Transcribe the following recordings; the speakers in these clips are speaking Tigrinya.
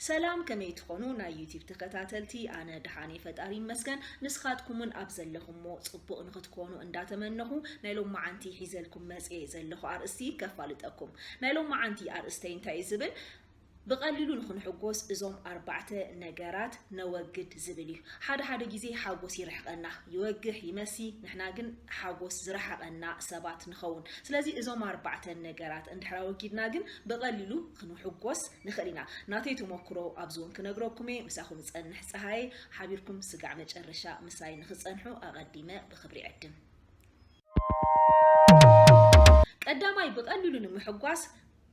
ሰላም፣ ከመይ ትኾኑ ናይ ዩቲብ ተኸታተልቲ? ኣነ ደሓን እየ፣ ፈጣሪ ይመስገን። ንስኻትኩምን ኣብ ዘለኹሞ ጽቡቕ ንኽትኮኑ እንዳተመነኹ፣ ናይ ሎማዓንቲ ሒዘልኩም መጽየ ዘለኹ ኣርእስቲ ከፋልጠኩም። ናይ ሎማዓንቲ ኣርእስተይ እንታይ እዩ ዝብል? ብቐሊሉ ንኽንሕጎስ እዞም ኣርባዕተ ነገራት ነወግድ ዝብል እዩ። ሓደ ሓደ ግዜ ሓጎስ ይርሕቐና፣ ይወግሕ፣ ይመሲ፣ ንሕና ግን ሓጎስ ዝረሓቐና ሰባት ንኸውን። ስለዚ እዞም ኣርባዕተ ነገራት እንድሕር ኣወጊድና ግን ብቐሊሉ ክንሕጎስ ንኽእል ኢና። ናተይ ተመክሮ ኣብዚ እውን ክነግረኩም እየ። ምሳኹም ዝጸንሕ ጸሃየ፣ ሓቢርኩም ስጋዕ መጨረሻ ምሳይ ንኽትጸንሑ ኣቐዲመ ብኽብሪ ዕድም። ቀዳማይ፣ ብቐሊሉ ንምሕጓስ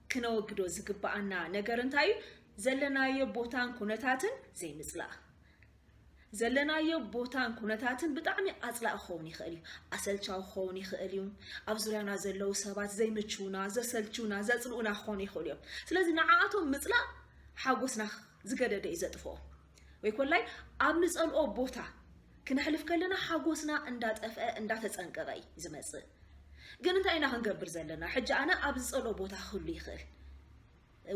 ክነወግዶ ዝግብኣና ነገር እንታይ እዩ? ዘለናዮ ቦታን ኩነታትን ዘይምጽላእ። ዘለናዮ ቦታን ኩነታትን ብጣዕሚ ኣጽላኢ ክኸውን ይኽእል እዩ። ኣሰልቻዊ ክኸውን ይኽእል እዩ። ኣብ ዙርያና ዘለዉ ሰባት ዘይምችውና፣ ዘሰልችውና፣ ዘጽልኡና ክኾኑ ይኽእሉ እዮም። ስለዚ ንዓኣቶም ምጽላእ ሓጎስና ዝገደደ እዩ ዘጥፍኦ። ወይ ኮላይ ኣብ ንጸልኦ ቦታ ክነሕልፍ ከለና ሓጎስና እንዳጠፍአ እንዳተጸንቀቐ እዩ ዝመጽእ። ግን እንታይ ኢና ክንገብር ዘለና? ሕጂ ኣነ ኣብ ዝጸልኦ ቦታ ክህሉ ይኽእል።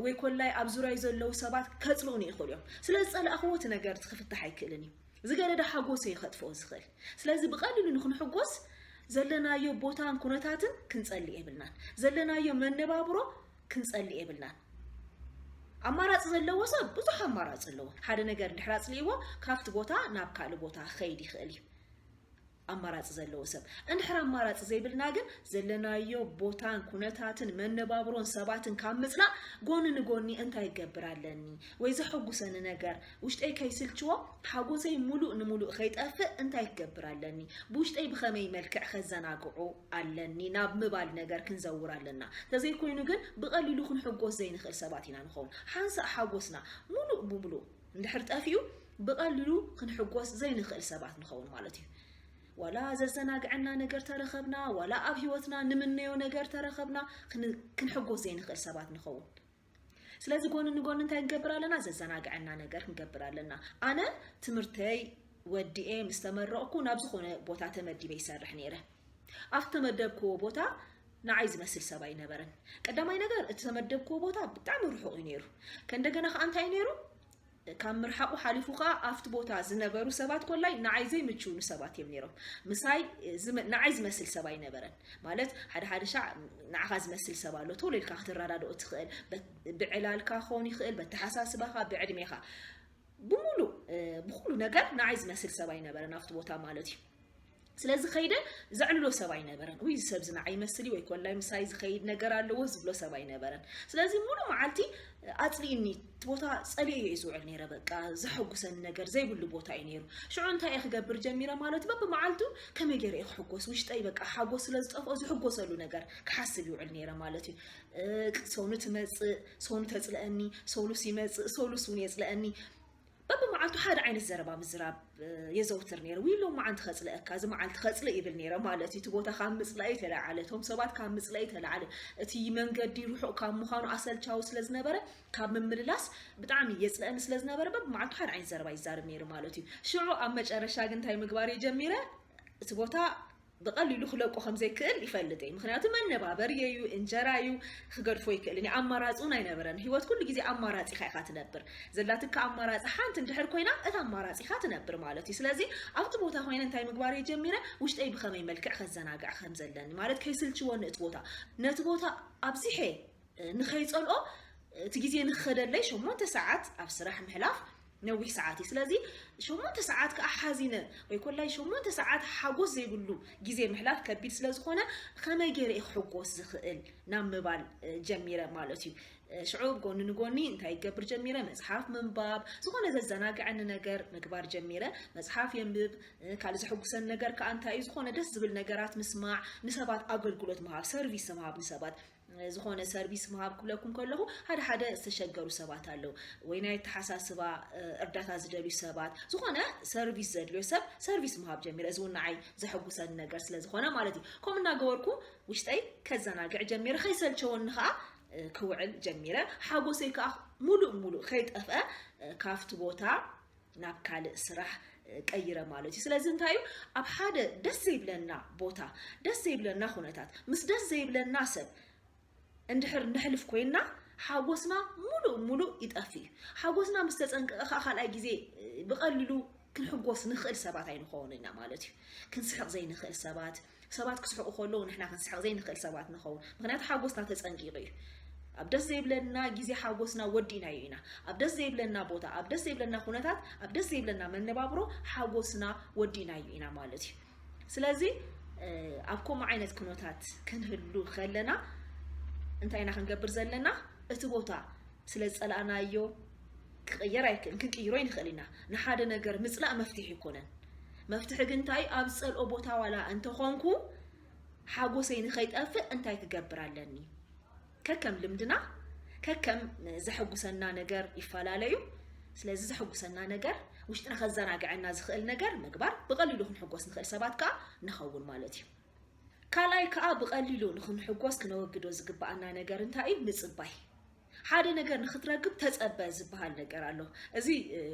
ወይ ኮላይ ኣብ ዙርያይ ዘለዉ ሰባት ከጽልኡኒ ይኽእሉ እዮም። ስለ ዝጸላእኽዎ እቲ ነገር እቲ ክፍታሕ ኣይክእልን እዩ። ዝገደደ ሓጎሰይ ከጥፍኦ ዝኽእል። ስለዚ ብቐሊሉ ንክንሕጎስ ዘለናዮ ቦታን ኩነታትን ክንጸልእ የብልናን። ዘለናዮ መነባብሮ ክንጸልእ የብልናን። ኣማራጺ ዘለዎ ሰብ ብዙሕ ኣማራጺ ኣለዎ። ሓደ ነገር እንድሕር ኣጽሊእዎ ካብቲ ቦታ ናብ ካልእ ቦታ ክኸይድ ይኽእል እዩ። ኣማራጺ ዘለዎ ሰብ። እንድሕር ኣማራጺ ዘይብልና ግን ዘለናዮ ቦታን ኩነታትን መነባብሮን ሰባትን ካብ ምጽላእ ጎኒ ንጎኒ እንታይ ይገብር ኣለኒ ወይ ዘሐጉሰኒ ነገር ውሽጠይ ከይስልችዎ ሓጎሰይ ሙሉእ ንሙሉእ ከይጠፍእ እንታይ ክገብር ኣለኒ፣ ብውሽጠይ ብኸመይ መልክዕ ከዘናግዖ ኣለኒ ናብ ምባል ነገር ክንዘውር ኣለና። ተዘይኮይኑ ግን ብቐሊሉ ክንሕጎስ ዘይንኽእል ሰባት ኢና ንኸውን። ሓንሳእ ሓጎስና ሙሉእ ብሙሉእ እንድሕር ጠፊኡ ብቐሊሉ ክንሕጎስ ዘይንኽእል ሰባት ንኸውን ማለት እዩ። ዋላ ዘዘናግዐና ነገር ተረኸብና፣ ዋላ ኣብ ህይወትና ንምነዮ ነገር ተረኸብና፣ ክን-፣ ክንሕጎስ ዘይንኽእል ሰባት ንኸውን። ስለዚ ጎኒ ንጎኒ እንታይ ክንገብር ኣለና? ዘዘናግዐና ነገር ክንገብር ኣለና። ኣነ ትምህርተይ ወዲኤ ምስ ተመረቕኩ ናብ ዝኾነ ቦታ ተመዲበ ይሰርሕ ነይረ። ኣብቲ ተመደብክዎ ቦታ ንዓይ ዝመስል ሰብ ኣይነበረን። ቀዳማይ ነገር እቲ ተመደብክዎ ቦታ ብጣዕሚ ርሑቕ እዩ ነይሩ። ከእንደገና ከዓ እንታይ እዩ ነይሩ? ካብ ምርሓቑ ሓሊፉ ከዓ ኣብቲ ቦታ ዝነበሩ ሰባት ኮላይ ንዓይ ዘይምችውኒ ሰባት እዮም ነይሮም። ምሳይ ዝመ-፣ ንዓይ ዝመስል ሰብ ኣይነበረን። ማለት ሓደ ሓደ ሻዕ ንዓኻ ዝመስል ሰብ ኣሎ፣ ቶሎ ኢልካ ክትረዳድኦ ትኽእል። በት-፣ ብዕላልካ ክኸውን ይኽእል፣ በተሓሳስባኻ፣ ብዕድሜኻ፣ ብሙሉእ፣ እ፣ ብኹሉ ነገር ንዓይ ዝመስል ሰብ ኣይነበረን ኣብቲ ቦታ ማለት እዩ። ስለዚ ከይደ ዘዕልሎ ሰብ ኣይነበረን። ውይ፣ እዚ ሰብ እዚ ንዓይ ይመስል እዩ ወይ ኮላይ ምሳይ ዝኸይድ ነገር ኣለዎ ዝብሎ ሰብ ኣይነበረን። ስለዚ ሙሉእ መዓልቲ ኣጽሊእኒ፣ እቲ ቦታ ጸሊኤዮ እየ ዝውዕል ነይረ። በቃ ዘሐጉሰኒ ነገር ዘይብሉ ቦታ እዩ ነይሩ። ሽዑ እንታይ እየ ክገብር ጀሚረ ማለት እዩ? በብመዓልቱ ከመይ ገይረ እየ ክሕጎስ? ውሽጠይ በቃ ሓጎስ ስለ ዝጠፍኦ ዝሕጎሰሉ ነገር ክሓስብ ይውዕል ነይረ ማለት እዩ። እ፣ ሶኑ ትመጽእ፣ ሶኑ ተጽልአኒ፣ ሶሉስ ይመጽእ፣ ሶሉስ እውን የጽልአኒ። በብመዓልቱ ሓደ ዓይነት ዘረባ ምዝራብ፣ እ፣ የዘውትር ነይረ። ውይ፣ ሎም መዓልቲ ከጽልአካ፣ እዚ መዓልቲ ከጽልእ ይብል ነይረ ማለት እዩ። እቲ ቦታ ካብ ምጽላእ ተለዓለ፣ እቶም ሰባት ካብ ምጽላእ ተለዓለ። እቲ መንገዲ ርሑቕ ካብ ምዃኑ ኣሰልቻዊ ስለ ዝነበረ፣ ካብ ምምልላስ ብጣዕሚ የጽልአኒ ስለ ዝነበረ፣ በብመዓልቱ ሓደ ዓይነት ዘረባ ይዛረብ ነይሩ ማለት እዩ። ሽዑ ኣብ መጨረሻ ግን እንታይ ምግባር እየ ጀሚረ? እቲ ቦታ ብቐሊሉ ክለቆ ከም ዘይክእል ይፈልጥ እየ። ምኽንያቱ መነባበሪ እዩ፣ እንጀራ እዩ፣ ክገድፎ ይክእል። ኣማራጺ እውን ኣይነበረን። ህይወት ኩሉ ግዜ ኣማራጺኻ ኢኻ ትነብር። ዘላትካ ኣማራጺ ሓንቲ እንድሕር ኮይና፣ እታ ኣማራጺኻ ትነብር ማለት እዩ። ስለዚ ኣብቲ ቦታ ኮይነ እንታይ ምግባር እየ ጀሚረ? ውሽጠይ ብኸመይ መልክዕ ከዘናግዕ ከም ዘለኒ፣ ማለት ከይስልችወኒ እቲ ቦታ። ነቲ ቦታ ኣብዚሐ ንኸይጸልኦ፣ እቲ ግዜ ንኽኸደለይ ሸሞንተ ሰዓት ኣብ ስራሕ ምሕላፍ ነዊሕ ሰዓት እዩ። ስለዚ ሸሞንተ ሰዓት ከኣ ሓዚነ ወይ ኮላይ ሸሞንተ ሰዓት ሓጎስ ዘይብሉ ግዜ ምሕላፍ ከቢድ ስለ ዝኾነ፣ ከመይ ገይረ እየ ክሕጎስ ዝኽእል ናብ ምባል፣ እ፣ ጀሚረ ማለት እዩ። እ፣ ሽዑ ጎኒ ንጎኒ እንታይ ይገብር ጀሚረ? መጽሓፍ ምንባብ፣ ዝኾነ ዘዘናግዐኒ ነገር ምግባር ጀሚረ። መጽሓፍ የንብብ። እ፣ ካልእ ዘሕጉሰኒ ነገር ከኣ እንታይ እዩ? ዝኾነ ደስ ዝብል ነገራት ምስማዕ፣ ንሰባት ኣገልግሎት ምሃብ፣ ሰርቪስ ምሃብ ንሰባት። ዝኾነ ሰርቪስ ምሃብ ክብለኩም ከለኹ፣ ሓደ ሓደ ዝተሸገሩ ሰባት ኣለዉ፣ ወይ ናይ ኣተሓሳስባ፣ እ፣ እርዳታ ዝደልዩ ሰባት፣ ዝኾነ ሰርቪስ ዘድልዮ ሰብ ሰርቪስ ምሃብ ጀሚረ። እዚ እውን ንዓይ ዘሐጉሰኒ ነገር ስለ ዝኾነ ማለት እዩ። ከምኡ እናገበርኩ ውሽጠይ ከዘናግዕ ጀሚረ፣ ከይሰልቸወኒ ከዓ፣ እ፣ ክውዕል ጀሚረ። ሓጎሰይ ከዓ ሙሉእ ሙሉእ ከይጠፍአ፣ እ፣ ካብቲ ቦታ ናብ ካልእ ስራሕ፣ እ፣ ቀይረ ማለት እዩ። ስለዚ እንታይ እዩ፣ ኣብ ሓደ ደስ ዘይብለና ቦታ፣ ደስ ዘይብለና ኩነታት፣ ምስ ደስ ዘይብለና ሰብ፣ እንድሕር ነሕልፍ ኮይና ሓጎስና ሙሉእ ሙሉእ ይጠፍእ እዩ። ሓጎስና ምስ ተፀንቀቐ ከዓ ካልኣይ ግዜ ብቐሊሉ ክንሕጎስ ንኽእል ሰባት ኣይንኸውን ኢና ማለት እዩ። ክንስሕቕ ዘይንኽእል ሰባት፣ ሰባት ክስሕቑ ከለዉ ንሕና ክንስሕቕ ዘይንኽእል ሰባት ንኸውን። ምኽንያቱ ሓጎስና ተፀንቂቑ እዩ። ኣብ ደስ ዘይብለና ግዜ ሓጎስና ወዲእናዮ ኢና። ኣብ ደስ ዘይብለና ቦታ፣ ኣብ ደስ ዘይብለና ኩነታት፣ ኣብ ደስ ዘይብለና መነባብሮ ሓጎስና ወዲእናዮ ኢና ማለት እዩ። ስለዚ ኣብ ከምኡ ዓይነት ኩነታት ክንህሉ ከለና እንታይ ኢና ክንገብር ዘለና? እቲ ቦታ ስለ ዝጸላእናዮ ክቕየር ኣይክእልን። ክንቅይሮ ይንኽእል ኢና። ንሓደ ነገር ምጽላእ መፍትሒ ኣይኮነን። መፍትሒ ግን እንታይ? ኣብ ዝጸልኦ ቦታ ዋላ እንተኾንኩ ሓጎሰይ ንኸይጠፍእ እንታይ ክገብር ኣለኒ? ከከም ልምድና ከከም ዘሐጉሰና ነገር ይፈላለዩ። ስለዚ ዘሐጉሰና ነገር፣ ውሽጥና ከዘናግዐና ዝኽእል ነገር ምግባር፣ ብቐሊሉ ክንሕጎስ ንኽእል ሰባት ከዓ ንኸውን ማለት እዩ። ካልኣይ ከዓ ብቐሊሉ ንክንሕጎስ ክነወግዶ ዝግብኣና ነገር እንታይ እዩ? ምጽባይ። ሓደ ነገር ንክትረክብ ተጸበ ዝበሃል ነገር ኣሎ። እዚ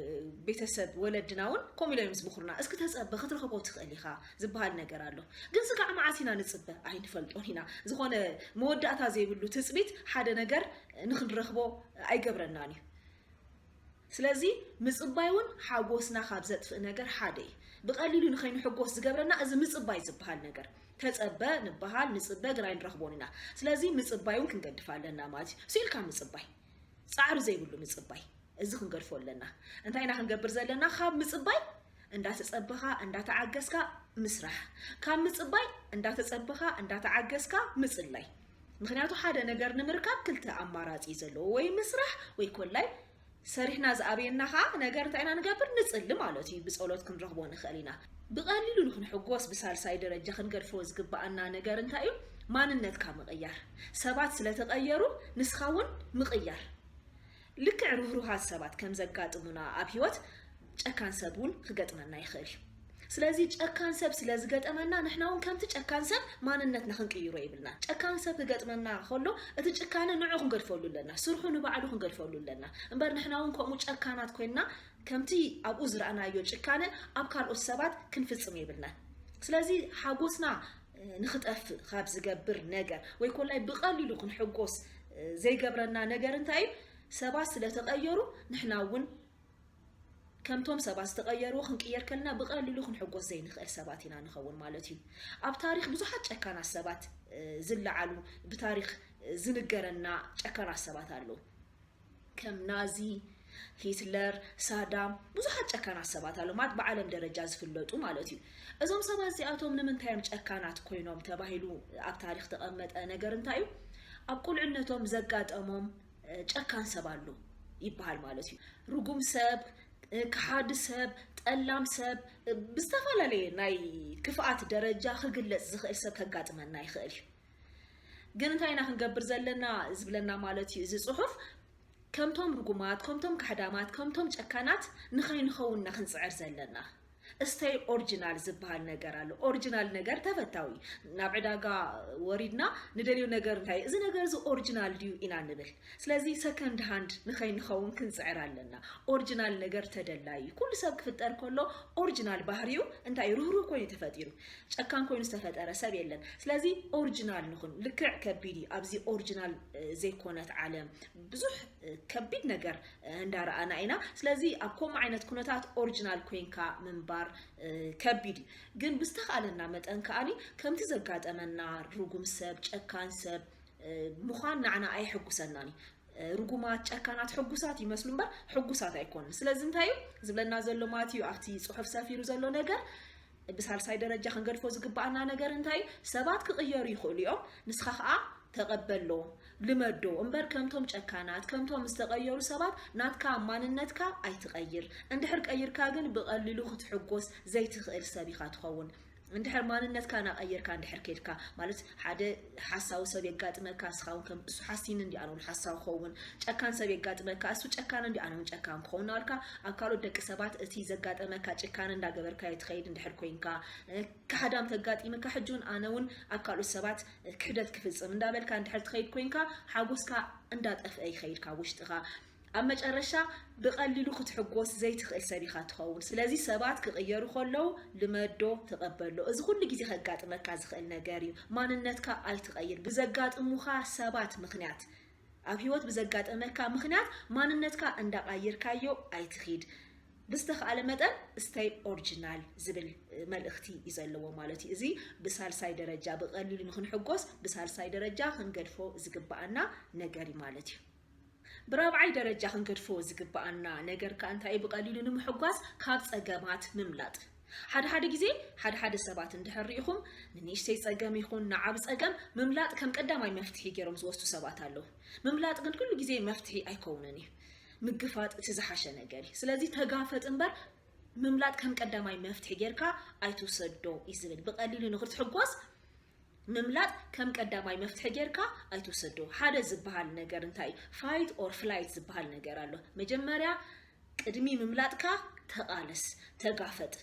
ቤተሰብ ወለድና እውን ከምኡ ኢሎም እዮም ዝምኽሩና። እስኪ ተጸበ ክትረኽቦ ትኽእል ኢኻ ዝበሃል ነገር ኣሎ። ግን ስጋዕ መዓስ ኢና ንጽበ? ኣይንፈልጦን ኢና። ዝኾነ መወዳእታ ዘይብሉ ትጽቢት ሓደ ነገር ንክንረኽቦ ኣይገብረናን እዩ። ስለዚ ምጽባይ እውን ሓጎስና ካብ ዘጥፍእ ነገር ሓደ እዩ። ብቐሊሉ ንኸይንሕጎስ ዝገብረና እዚ ምጽባይ ዝበሃል ነገር። ተጸበ ንበሃል፣ ንጽበ ግን ኣይንረኽቦን ኢና። ስለዚ ምጽባይ እውን ክንገድፍ ኣለና ማለት እዩ። ስኢልካ ምጽባይ፣ ጻዕሪ ዘይብሉ ምጽባይ፣ እዚ ክንገድፎ ኣለና። እንታይ ኢና ክንገብር ዘለና? ካብ ምጽባይ እንዳተጸበኻ እንዳተዓገስካ ምስራሕ፣ ካብ ምጽባይ እንዳተጸበኻ እንዳተዓገስካ ምጽላይ። ምኽንያቱ ሓደ ነገር ንምርካብ ክልተ ኣማራጺ እዩ ዘለዎ፣ ወይ ምስራሕ ወይ ኮላይ ሰሪሕና ዝኣበየና ከዓ ነገር እንታይ ኢና ንገብር? ንጽሊ ማለት እዩ። ብጸሎት ክንረኽቦ ንኽእል ኢና። ብቐሊሉ ንክንሕጎስ ብሳልሳይ ደረጃ ክንገድፎ ዝግብኣና ነገር እንታይ እዩ? ማንነትካ ምቕያር። ሰባት ስለተቐየሩ ንስኻ እውን ምቕያር። ልክዕ ርህሩሃት ሰባት ከም ዘጋጥሙና ኣብ ህይወት ጨካን ሰብ እውን ክገጥመና ይኽእል እዩ። ስለዚ ጨካን ሰብ ስለ ዝገጠመና ንሕና እውን ከምቲ ጨካን ሰብ ማንነትና ክንቅይሮ የብልና። ጨካን ሰብ ክገጥመና ከሎ እቲ ጭካነ ንዑ ክንገድፈሉ ኣለና፣ ስርሑ ንባዕሉ ክንገድፈሉ ኣለና። እምበር ንሕና እውን ከምኡ ጨካናት ኮይንና ከምቲ ኣብኡ ዝረኣናዮ ጭካነ ኣብ ካልኦት ሰባት ክንፍጽም የብልናን። ስለዚ ሓጎስና ንክጠፍእ ካብ ዝገብር ነገር ወይ ኮላይ ብቐሊሉ ክንሕጎስ ዘይገብረና ነገር እንታይ እዩ? ሰባት ስለተቐየሩ ንሕና እውን ከምቶም ሰባት ዝተቐየርዎ ክንቅየር ከለና ብቐሊሉ ክንሕጎስ ዘይንኽእል ሰባት ኢና ንኸውን ማለት እዩ። ኣብ ታሪኽ ብዙሓት ጨካናት ሰባት ዝለዓሉ፣ ብታሪኽ ዝንገረና ጨካናት ሰባት ኣለዉ። ከም ናዚ፣ ሂትለር፣ ሳዳም፣ ብዙሓት ጨካናት ሰባት ኣለዉ ማለት ብዓለም ደረጃ ዝፍለጡ ማለት እዩ። እዞም ሰባት እዚኣቶም ንምንታይ እዮም ጨካናት ኮይኖም ተባሂሉ ኣብ ታሪኽ ተቐመጠ ነገር እንታይ እዩ? ኣብ ቁልዕነቶም ዘጋጠሞም ጨካን ሰብ ኣሎ ይበሃል ማለት እዩ። ርጉም ሰብ፣ ከሓዲ ሰብ፣ ጠላም ሰብ፣ ብዝተፈላለየ ናይ ክፍኣት ደረጃ ክግለጽ ዝኽእል ሰብ ከጋጥመና ይኽእል እዩ። ግን እንታይ ኢና ክንገብር ዘለና ዝብለና ማለት እዩ እዚ ጽሑፍ? ከምቶም ርጉማት፣ ከምቶም ካሕዳማት፣ ከምቶም ጨካናት ንኸይንኸውን ኢና ክንጽዕር ዘለና። Stay original ዝበሃል ነገር ኣሎ። ኦሪጂናል ነገር ተፈታዊ እዩ። ናብ ዕዳጋ ወሪድና ንደልዮ ነገር እንታይ እዩ? እዚ ነገር እዚ ኦሪጂናል ድዩ ኢና ንብል። ስለዚ ሰከንድ ሃንድ ንኸይንኸውን ክንጽዕር ኣለና። ኦሪጂናል ነገር ተደላይ እዩ። ኩሉ ሰብ ክፍጠር ከሎ ኦሪጂናል ባህሪኡ እንታይ እዩ? ርህሩህ ኮይኑ ተፈጢሩ። ጨካን ኮይኑ ዝተፈጠረ ሰብ የለን። ስለዚ ኦሪጂናል ንኹን። ልክዕ ከቢድ እዩ ኣብዚ ኦሪጂናል ዘይኮነት ዓለም። ብዙሕ ከቢድ ነገር እንዳረኣና ኢና። ስለዚ ኣብ ከምኡ ዓይነት ኩነታት ኦሪጂናል ኮይንካ ምንባር ከቢድ እዩ። ግን ብዝተኻለና መጠን ከኣኒ ከምቲ ዘጋጠመና ርጉም ሰብ፣ ጨካን ሰብ ምዃን ንዓና ኣየሕጉሰናን እዩ። ርጉማት፣ ጨካናት፣ ሕጉሳት ይመስሉ እምበር ሕጉሳት ኣይኮኑን። ስለዚ እንታይ እዩ ዝብለና ዘሎ ማለት እዩ ኣብቲ ጽሑፍ ሰፊሩ ዘሎ ነገር? ብሳልሳይ ደረጃ ክንገድፎ ዝግባኣና ነገር እንታይ እዩ? ሰባት ክቕየሩ ይኽእሉ እዮም። ንስኻ ኸኣ ተቐበሎ፣ ልመዶ እምበር ከምቶም ጨካናት፣ ከምቶም ዝተቐየሩ ሰባት ናትካ ማንነትካ ኣይትቐይር። እንድሕር ቀይርካ ግን ብቐሊሉ ክትሕጎስ ዘይትኽእል ሰብ ኢኻ ትኸውን። እንድሕር ማንነትካ እናቐየርካ እንድሕር ከድካ፣ ማለት ሓደ ሓሳዊ ሰብ የጋጥመካ፣ ንስኻ እውን ከም እሱ ሓሲን እንዲ ኣነ እውን ሓሳዊ ክኸውን፣ ጨካን ሰብ የጋጥመካ፣ እሱ ጨካን እንዲ ኣነ እውን ጨካን ክኸውን እናበልካ ኣብ ካልኦት ደቂ ሰባት እቲ ዘጋጠመካ ጭካነ እንዳገበርካዮ ትኸይድ እንድሕር ኮይንካ፣ ካሕዳም ተጋጢምካ ሕጂ እውን ኣነ እውን ኣብ ካልኦት ሰባት ክሕደት ክፍጽም እንዳበልካ እንድሕር ትኸይድ ኮይንካ ሓጎስካ እንዳጠፍአ ይኸይድ ካብ ውሽጥኻ። ኣብ መጨረሻ ብቐሊሉ ክትሕጎስ ዘይትኽእል ሰብ ኢኻ ትኸውን። ስለዚ ሰባት ክቕየሩ ከለዉ ልመዶ፣ ተቐበሎ። እዚ ኩሉ ግዜ ከጋጥመካ ዝኽእል ነገር እዩ። ማንነትካ ኣይትቐይር። ብዘጋጥሙኻ ሰባት ምኽንያት፣ ኣብ ህይወት ብዘጋጠመካ ምኽንያት ማንነትካ እንዳቓየርካዮ ኣይትኺድ። ብዝተኻእለ መጠን stay original ዝብል መልእኽቲ እዩ ዘለዎ ማለት እዩ። እዚ ብሳልሳይ ደረጃ፣ ብቐሊሉ ንክንሕጎስ ብሳልሳይ ደረጃ ክንገድፎ ዝግብኣና ነገር እዩ ማለት እዩ። ብራብዓይ ደረጃ ክንገድፎ ዝግብኣና ነገር ከኣ እንታይ እዩ? ብቐሊሉ ንምሕጓስ ካብ ጸገማት ምምላጥ። ሓደ ሓደ ግዜ ሓደ ሓደ ሰባት እንድሕር ርኢኹም ንንእሽተይ ጸገም ይኹን ንዓብ ጸገም ምምላጥ ከም ቀዳማይ መፍትሒ ገይሮም ዝወስዱ ሰባት ኣለዉ። ምምላጥ ግን ኩሉ ግዜ መፍትሒ ኣይከውንን እዩ። ምግፋጥ እቲ ዝሓሸ ነገር እዩ። ስለዚ ተጋፈጥ እምበር ምምላጥ ከም ቀዳማይ መፍትሒ ጌርካ ኣይትውሰዶ እዩ ዝብል። ብቐሊሉ ንክትሕጎስ ምምላጥ ከም ቀዳማይ መፍትሒ ጌርካ ኣይትውሰዶ። ሓደ ዝበሃል ነገር እንታይ እዩ? Fight or flight ዝበሃል ነገር ኣሎ። መጀመርያ ቅድሚ ምምላጥካ ተቓለስ፣ ተጋፈጥ።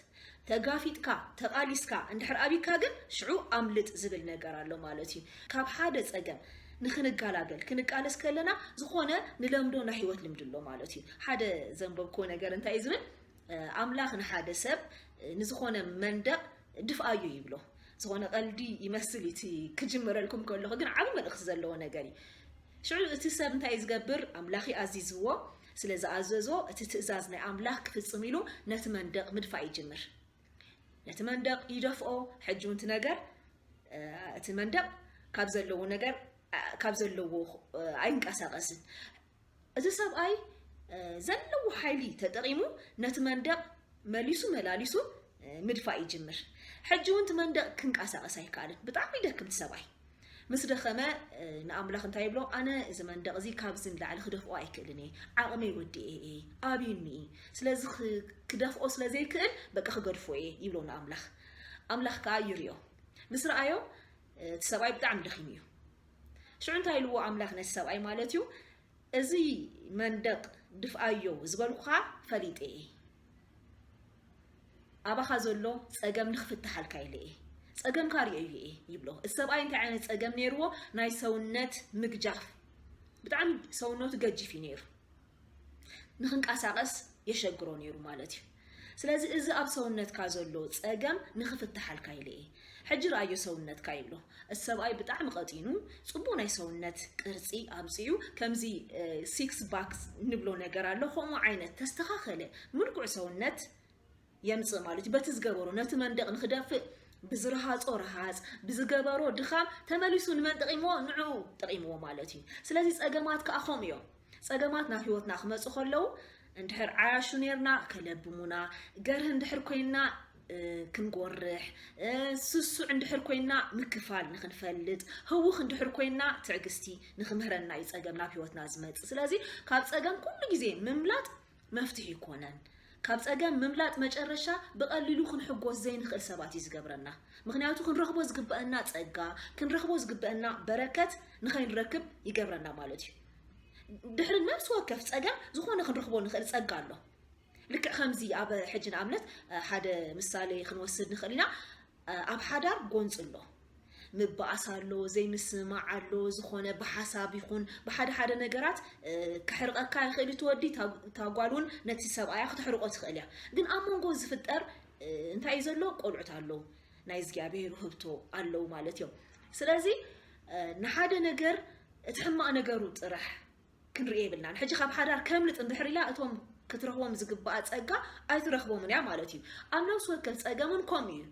ተጋፊጥካ፣ ተቓሊስካ እንድሕር ኣቢካ ግን ሽዑ ኣምልጥ ዝብል ነገር ኣሎ ማለት እዩ። ካብ ሓደ ጸገም ንክንጋላገል ክንቃለስ ከለና ዝኾነ ንለምዶ ናይ ህይወት ልምዲ ኣሎ ማለት እዩ። ሓደ ዘንበብክዎ ነገር እንታይ እዩ ዝብል? ኣምላኽ ንሓደ ሰብ ንዝኾነ መንደቕ ድፍኣዮ ይብሎ። ዝኾነ ቀልዲ ይመስል እዩ እቲ ክጅምረልኩም ከለኹ፣ ግን ዓቢ መልእኽቲ ዘለዎ ነገር እዩ። ሽዑ እቲ ሰብ እንታይ እዩ ዝገብር? ኣምላኽ እዩ ኣዚዝዎ። ስለ ዝኣዘዞ እቲ ትእዛዝ ናይ ኣምላኽ ክፍጽም ኢሉ ነቲ መንደቕ ምድፋእ ይጅምር። ነቲ መንደቕ ይደፍኦ። ሕጂ እውን እቲ ነገር፣ እ፣ እቲ መንደቕ ካብ ዘለዎ ነገር፣ እ፣ ካብ ዘለዎ፣ እ፣ ኣይንቀሳቐስን። እቲ ሰብኣይ፣ እ፣ ዘለዎ ሓይሊ ተጠቒሙ ነቲ መንደቕ መሊሱ መላሊሱ፣ እ፣ ምድፋእ ይጅምር። ሕጂ እውን እቲ መንደቕ ክንቀሳቐስ ኣይከኣልን። ብጣዕሚ ይደክም እቲ ሰብኣይ። ምስ ደኸመ፣ እ፣ ንኣምላኽ እንታይ ይብሎ? ኣነ እዚ መንደቕ እዚ ካብዚ ንላዕሊ ክደፍኦ ኣይክእልን እየ። ዓቕመይ ወዲኤ እየ። ኣብዩኒ እዩ። ስለዚ ክ-፣ ክደፍኦ ስለ ዘይክእል በቃ ክገድፎ እየ ይብሎ ንኣምላኽ። ኣምላኽ ከኣ ይርእዮ። ምስ ረኣዮ፣ እ፣ እቲ ሰብኣይ ብጣዕሚ ደኺሙ እዩ። ሽዑ እንታይ ኢልዎ ኣምላኽ ነቲ ሰብኣይ ማለት እዩ? እዚ መንደቕ ድፍኣዮ ዝበልኩኻ ፈሊጠ እየ። ኣባኻ ዘሎ ጸገም ንኽፍትሓልካ ኢለ እየ። ጸገምካ ርእየዮ እየ ይብሎ። እቲ ሰብኣይ እንታይ ዓይነት ጸገም ነይርዎ? ናይ ሰውነት ምግጃፍ። ብጣዕሚ ሰውነቱ ገጂፍ እዩ ነይሩ። ንኽንቀሳቐስ የሸግሮ ነይሩ ማለት እዩ። ስለዚ እዚ ኣብ ሰውነትካ ዘሎ ጸገም ንኽፍትሓልካ ኢለ እየ። ሕጂ ረኣዮ ሰውነትካ ይብሎ። እቲ ሰብኣይ ብጣዕሚ ቀጢኑ፣ ጽቡቕ ናይ ሰውነት ቅርጺ ኣምጺኡ፣ ከምዚ፣ እ፣ ሲክስ ባክ ንብሎ ነገር ኣሎ፣ ከምኡ ዓይነት ተስተኻኸለ፣ ምልኩዕ ሰውነት የምጽእ ማለት እዩ። በቲ ዝገበሮ፣ ነቲ መንደቕ ንኽደፍእ ብዝረሃጾ ረሃጽ፣ ብዝገበሮ ድኻም ተመሊሱ ንመን ጠቒምዎ? ንዕኡ ጠቒምዎ ማለት እዩ። ስለዚ ጸገማት ከኣ ከምኡ እዮም። ጸገማት ናብ ህይወትና ክመጹ ከለዉ፣ እንድሕር ዓያሹ ኔርና ከለብሙና፣ ገርህ እንድሕር ኮይንና፣ እ፣ ክንጎርሕ፣ እ፣ ስሱዕ እንድሕር ኮይንና ምክፋል ንኽንፈልጥ፣ ህዉኽ እንድሕር ኮይንና ትዕግስቲ ንኽምህረና እዩ ጸገም ናብ ህይወትና ዝመጽእ። ስለዚ ካብ ጸገም ኩሉ ግዜ ምምላጥ መፍትሒ ይኮነን። ካብ ጸገም ምምላጥ መጨረሻ ብቐሊሉ ክንሕጎስ ዘይንኽእል ሰባት እዩ ዝገብረና። ምኽንያቱ ክንረኽቦ ዝግበአና ጸጋ፣ ክንረኽቦ ዝግበአና በረከት ንኸይንረክብ ይገብረና ማለት እዩ። ድሕሪ ነፍሲ ወከፍ ጸገም ዝኾነ ክንረኽቦ ንኽእል ጸጋ ኣሎ። ልክዕ ከምዚ ኣብ ሕጂ ንኣብነት ሓደ ምሳሌ ክንወስድ ንኽእል ኢና። ኣብ ሓዳር ጎንጺ ኣሎ፣ ምባኣስ ኣሎ፣ ዘይምስምማዕ ኣሎ፣ ዝኾነ ብሓሳብ ይኹን ብሓደ ሓደ ነገራት፣ እ፣ ከሕርቐካ ይኽእል እቲ ወዲ፣ እታ፣ እታ ጓል እውን ነቲ ሰብኣያ ክተሕርቆ ትኽእል እያ። ግን ኣብ መንጎ ዝፍጠር፣ እ፣ እንታይ እዩ ዘሎ? ቆልዑት ኣለዉ፣ ናይ እግዚኣብሔር ውህብቶ ኣለዉ ማለት እዮም። ስለዚ፣ እ፣ ንሓደ ነገር እቲ ሕማቕ ነገሩ ጥራሕ ክንርኢ የብልናን። ሕጂ ካብ ሓዳር ከምልጥ እንድሕር ኢላ እቶም ክትረኽቦም ዝግባኣ ጸጋ ኣይትረኽቦምን እያ ማለት እዩ። ኣብ ነፍሲ ወከፍ ጸገምን ከምኡ እዩ።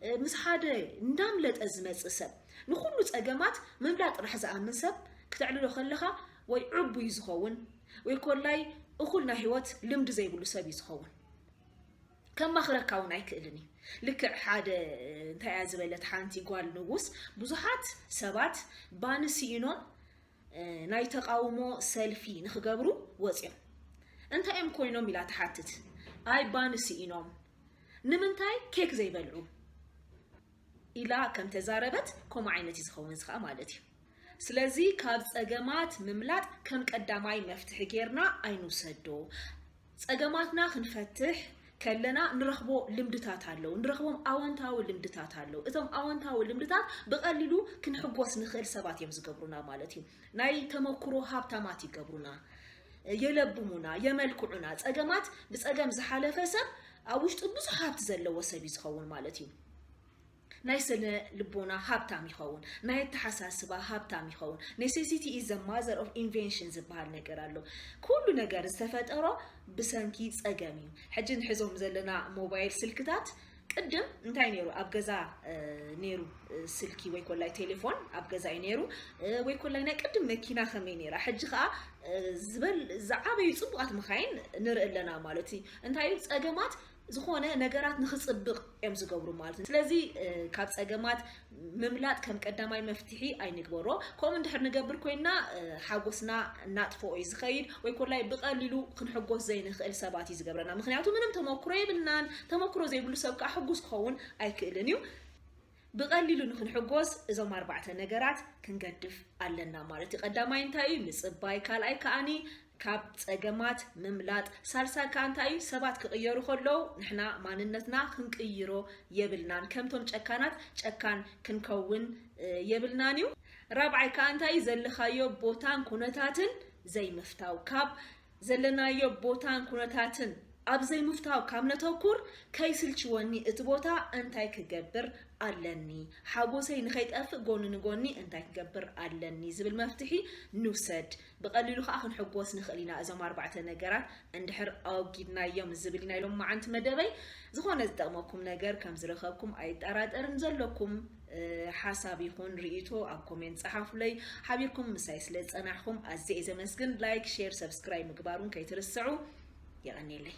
እ፣ ምስ ሓደ እንዳምለጠ ዝመጽእ ሰብ ንኹሉ ጸገማት ምምላጥ ጥራሕ ዝኣምን ሰብ ክተዕልሎ ከለኻ ወይ ዕቡይ ዝኸውን ወይ ኮላይ እኹል ናይ ህይወት ልምዲ ዘይብሉ ሰብ እዩ ዝኸውን። ከማኽረካ እውን ኣይክእልን እዩ። ልክዕ ሓደ እንታይ እያ ዝበለት ሓንቲ ጓል ንጉስ ብዙሓት ሰባት ባኒ ስኢኖም እ፣ ናይ ተቓውሞ ሰልፊ ንኽገብሩ ወጺኦም። እንታይ እዮም ኮይኖም ኢላ ትሓትት። ኣይ ባኒ ስኢኖም። ንምንታይ ኬክ ዘይበልዑ? ኢላ ከም ተዛረበት ከምኡ ዓይነት እዩ ዝኸውን እዚ ኸኣ ማለት እዩ። ስለዚ ካብ ጸገማት ምምላጥ ከም ቀዳማይ መፍትሒ ጌርና ኣይንውሰዶ። ጸገማትና ክንፈትሕ ከለና ንረኽቦ ልምድታት ኣለዉ፣ ንረኽቦም ኣወንታዊ ልምድታት ኣለዉ። እቶም ኣወንታዊ ልምድታት ብቐሊሉ ክንሕጎስ ንኽእል ሰባት እዮም ዝገብሩና ማለት እዩ። ናይ ተመክሮ ሃብታማት ይገብሩና። የለብሙና፣ የመልክዑና። ጸገማት፣ ብጸገም ዝሓለፈ ሰብ ኣብ ውሽጡ ብዙሕ ሃብቲ ዘለዎ ሰብ እዩ ዝኸውን ማለት እዩ። ናይ ስነ ልቦና ሃብታም ይኸውን፣ ናይ ኣተሓሳስባ ሃብታም ይኸውን። Necessity is the mother of invention ዝበሃል ነገር ኣሎ። ኩሉ ነገር ዝተፈጠሮ ብሰንኪ ጸገም እዩ። ሕጂ ንሕዞም ዘለና ሞባይል ስልክታት ቅድም እንታይ ነይሩ? ኣብ ገዛ ነይሩ ስልኪ ወይ ኮላይ ቴሌፎን ኣብ ገዛ እዩ ነይሩ። ወይ ኮላይ ናይ ቅድም መኪና ከመይ ነይራ? ሕጂ ከዓ ዝበል ዝዓበዩ ጽቡቓት መኻይን ንርኢ ኣለና ማለት እዩ። እንታይ እዩ? ጸገማት ዝኾነ ነገራት ንኽጽብቕ እዮም ዝገብሩ ማለት እዩ። ስለዚ ካብ ጸገማት ምምላጥ ከም ቀዳማይ መፍትሒ ኣይንግበሮ። ከምኡ እንድሕር ንገብር ኮይና ሓጎስና እናጥፍኦ እዩ ዝኸይድ። ወይ ኮላይ ብቐሊሉ ክንሕጎስ ዘይንኽእል ሰባት እዩ ዝገብረና። ምክንያቱ ምንም ተመክሮ የብልናን። ተመክሮ ዘይብሉ ሰብ ከዓ ሕጉስ ክኸውን ኣይክእልን እዩ። ብቐሊሉ ንክንሕጎስ እዞም ኣርባዕተ ነገራት ክንገድፍ ኣለና ማለት እዩ። ቀዳማይ እንታይ እዩ? ምጽባይ። ካልኣይ ከዓኒ ካብ ጸገማት ምምላጥ። ሳልሳይ ከዓ እንታይ እዩ? ሰባት ክቕየሩ ከለዉ ንሕና ማንነትና ክንቅይሮ የብልናን። ከምቶም ጨካናት ጨካን ክንከውን የብልናን እዩ። ራብዓይ ከዓ እንታይ እዩ? ዘለኻዮ ቦታን ኩነታትን ዘይምፍታው። ካብ ዘለናዮ ቦታን ኩነታትን ኣብ ዘይምፍታው ካብ ነተኩር ከይስልችወኒ እቲ ቦታ እንታይ ክገብር ኣለኒ? ሓጎሰይ ንኸይጠፍእ ጎኒ ንጎኒ እንታይ ክገብር ኣለኒ ዝብል መፍትሒ ንውሰድ። ብቐሊሉ ከዓ ክንሕጎስ ንኽእል ኢና እዞም ኣርባዕተ ነገራት እንድሕር ኣወጊድናዮም ዝብል ኢና ኢሎም መዓንቲ መደበይ። ዝኾነ ዝጠቕመኩም ነገር ከም ዝረኸብኩም ኣይጠራጠርን። ዘለኩም ሓሳብ ይኹን ርእይቶ ኣብ ኮሜንት ጸሓፉለይ። ሓቢርኩም ምሳይ ስለ ዝጸናሕኩም ኣዝየ እየ ዘመስግን። ላይክ፣ ሼር፣ ሰብስክራይብ ምግባሩን ከይትርስዑ። የቐንየለይ።